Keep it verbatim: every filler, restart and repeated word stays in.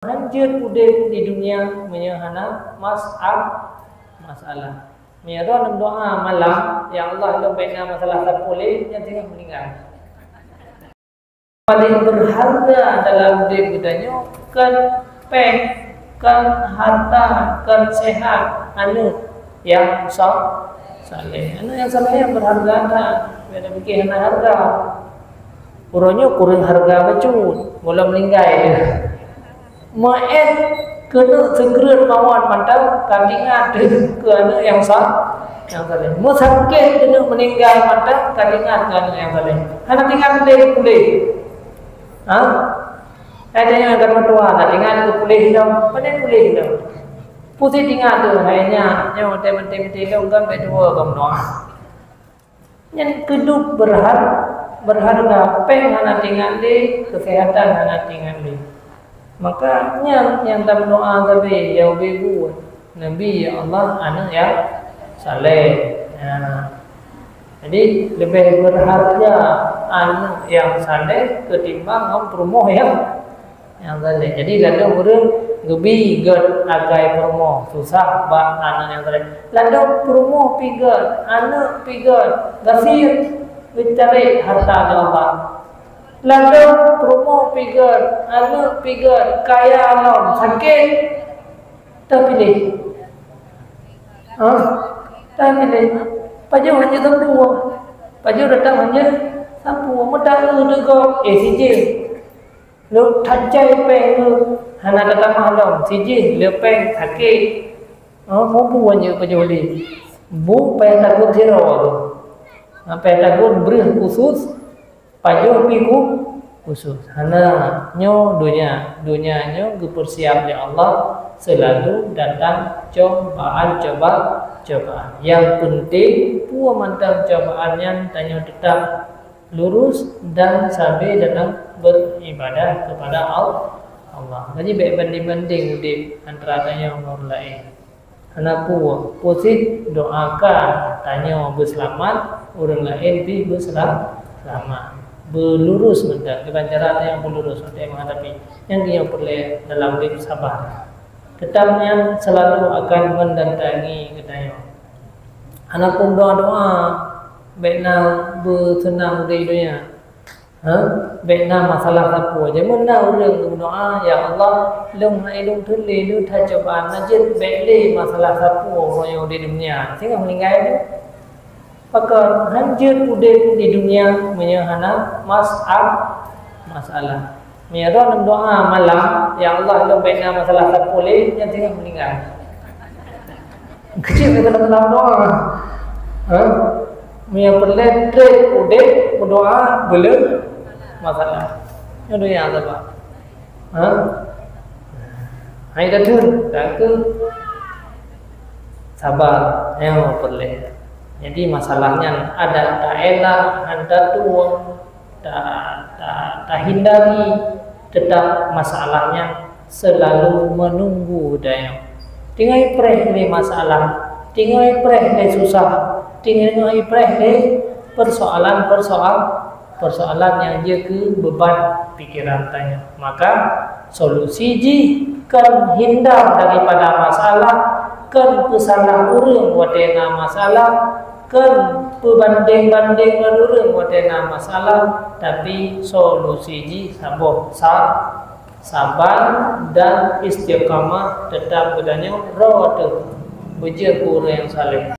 Han jeuet udeb di dunia meunyoe hana mas-, masalah. Meunyoe droe meudoa malam, "Ya Allah, lôn bék na masalah sapeue lé," nyan singoh meuninggai. Paléng beurharga dalam udeb geutanyoe kon péng, kon hareuta, kon seuhat, aneuk nyang sa-, saleh. Aneuk nyang saleh nyan beurharga that. Beda pikée hana hareuga. Uroe nyoe kureueng hareuga bacut, mulai meuninggai. Meu'et keuneuk sikreuet mawöt mantong ka teuingat keu aneuk nyang sa-, nyang saleh. Meusakét keuneuk meuninggai mantong ka teuingat keu aneuk nyang saleh. Hana teuingat lé puléh. Ha? Hai tanyoe nyang ka meutuha, na teuingat keu puléh lom, pane puléh lom. Pusat teuingat tu, hai nyak, nyoe teuh meuntée-meuntée lom kan bèk tuwoe gom doa. Nyan keudup beurhar-, beurharga, péng hana teuingat lé, keuseuhatan hana teuingat lé. Maka nyan nyang tameudoa sabe, ya ubé buet. Nabi, ya Allah, aneuk nyang saleh. Ya. Jadi, leubeh beurharga aneuk nyang saleh keutimbang ngon peurumoh nyang Nyang saleh. Jadi, ladôm ureueng geubi gét akai peurumoh, susah bak aneuk nyang saleh. Ladôm peurumoh pih gét, aneuk pih gét, gasien geucari hareuta nibak. Ladôm peurumoh pih gét, aneuk pih gét, kaya lom, sakét. Tapiléh. Ha? Tapiléh. Pajoh hana sampoe. Pajoh datang hana sampoe. Meutanyoe teugok, eh, si jih. Lôn that jai péng lôn hana tatamah lom, si jih le péng sakét. Oh, mubu anjeuk pajoh lé. Bu payah takot sidroe. Ha, payah takot breuh khusus, pajoh pih khu-, khusus. Hana, nyoe donya. Donya nyoe geupeusiap lé Allah seulalu datang cobaan, coba-, cobaan. Nyang peunteng, peue mantong cobaan nyan tanyoe teutap lurus dan sabe dalam beribadah kepada Al-, Allah. Jadi, bèk banding-banding udeb antara tanyoe ngon ureueng laén. Hana peue, peue cit doakan tanyoe beuseulamat, ureueng laén pih beusela-, seulamat. Beulurus mantong, keulancaran nyang beulurus untuk menghadapi. Nyang nyoe peureulèe dalam udeb sabar. Teutap nyan seulalu akan mendatangi geutanyoe. Hana peue doa-doa, bèk na beuseunang di donya. Ha? Bèk na masalah sapeue. Jameun na ureueng geudoa, "Ya Allah, lôn hai lôn teulé lôn that cobaan, na jeuet bèk lé masalah sapeue uroe nyoe di donya." Singoh meuninggai nyoe. Pakon han jeuet udeb di donya meunyoe hana mas-, masalah. Meunyoe droe meudoa malam, "Ya Allah, lôn bèk na masalah sapeue lé," nyan singoh meuninggai. Keucil keu dalam doa. Ha? Meunyoe peureulèe trép udeb meudoa beuleuen masalah. Nyoe donya saban. Ha? Hai datun, takeu sabar, nyoe peureulèe. Jadi masalah nyan adak taelak, han tatueng, ta-, ta-, tahindari, teutap masalah nyan seulalu meununggu tanyoe. Tinggai preh lé masalah, tinggai preh lé susah, tinggai preh lé persoalan-persoal-, persoalan nyang jeuet keu beuban pikeran tanyoe. Maka, solusi jih kon hindar daripada masalah, kon peusalah ureueng watèe na masalah, kon peubandeng-bandeng ngon ureueng watèe na masalah, tapi solusi jih saboh, sa-, sabar dan istiqamah, teutap geutanyoe droe teuh beujeuet keu ureueng nyang saleh.